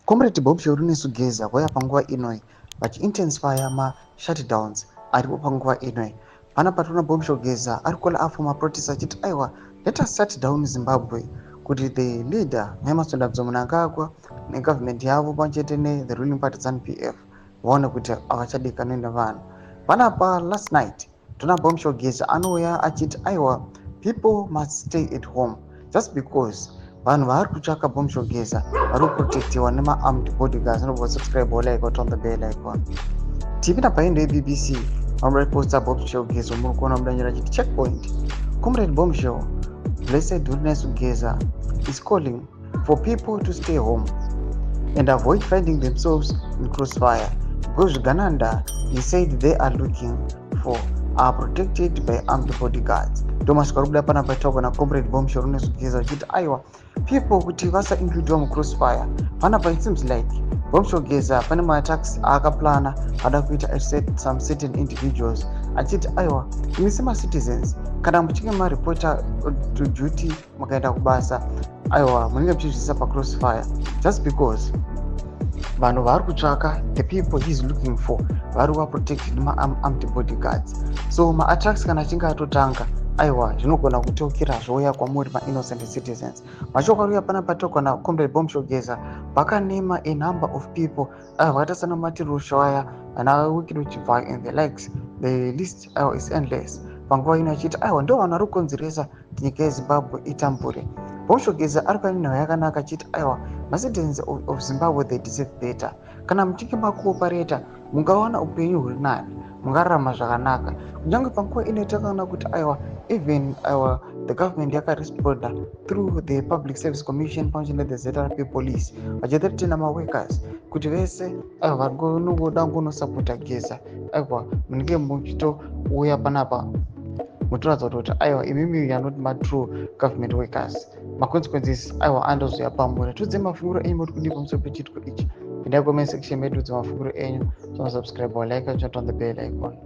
Comrade Bombshell Runesu Geza vauya panguva ino vachiintensifya mashutdowns aripo panguva ino. Panapa tinoona Bombshell Geza ari kucalla for maprotest achiti, "Aiwa, let us shut down Zimbabwe," kuti the leader Emmerson Dambudzo Mnangagwa negovernment yavo pamwe chete nethe ruling party ZANU PF vaone kuti havachadikanwi nevanhu. Panapa last night tona Bombshell Geza anouya achiti, "Aiwa, people must stay at home," just because vanhu vaari kutsvaka Bombshell Geza vari kuprotectiwa nemaarmed bodyguards. Anobva subscribe, like, on the bell icon. Tipinda paindo yeBBC vanoreposta Bombshell Geza. Muri kuona mudanyiro achiti, "Checkpoint Comrade Bombshell Blessed Runesu Geza is calling for people to stay home and avoid finding themselves in crossfire because zvigananda he said they are looking for are protected by armed bodyguards." Ndomasvika ari kubuda panapa taurwa nacomrade Bombshell Runesu Geza achiti, aiwa, people kuti vasaincludiwa mucrossfire. Panapa it seems like Bombshell Geza pane maattacks aakaplana ada kuita at some certain individuals, achiti, "Aiwa, imi semacitizens, kana muchinge maripota to duty, mukaenda kubasa, aiwa, munenge muchizviisa pacrossfire," just because vanhu vaari kutsvaka, the people he is looking for, vari kuvaprotected nemaarmed bodyguards. So maattacks kana achinge atotanga, aiwa, zvinogona kuteukira zvouya kwamuri mainnocent citizens. Mashoko ari uya panapa taurwa nacomrade Bombshell Geza vakanema a number of people, aiwa, vakaita sana Martin Rushwaya, ana Wicknell Chivayo and the likes. The list, aiwa, is endless. Panguva ino achiti, aiwa, ndo vanhu vari kukonzeresa kuti nyika yeZimbabwe itambure. Bombshell Geza ari kuva nenhau yakanaka achiti, aiwa, macitizens of Zimbabwe, they deserve better. Kana muchinge makuopareta, mungawana upenyu huri nani, mungararama zvakanaka. Kunyange panguva ino takaona kuti, aiwa, even, aiwa, the government yakaresponda through the Public Service Commission pamwe chete nethe ZRP police vachithreatena maworkers kuti vese, aiwa, vari kunongoda kunosapota Geza, aiwa, munenge muchitouya panapa mutoratidza kuti, aiwa, imimi, you are not matrue government workers. Maconsequences, aiwa, andozoya pamuri. Tiudze mafungiro enyu, muri kudii pamusoro pechiitiko ichi? Pindai comment section medu, udze mafungiro enyu. Subscribe, like, on the bell icon.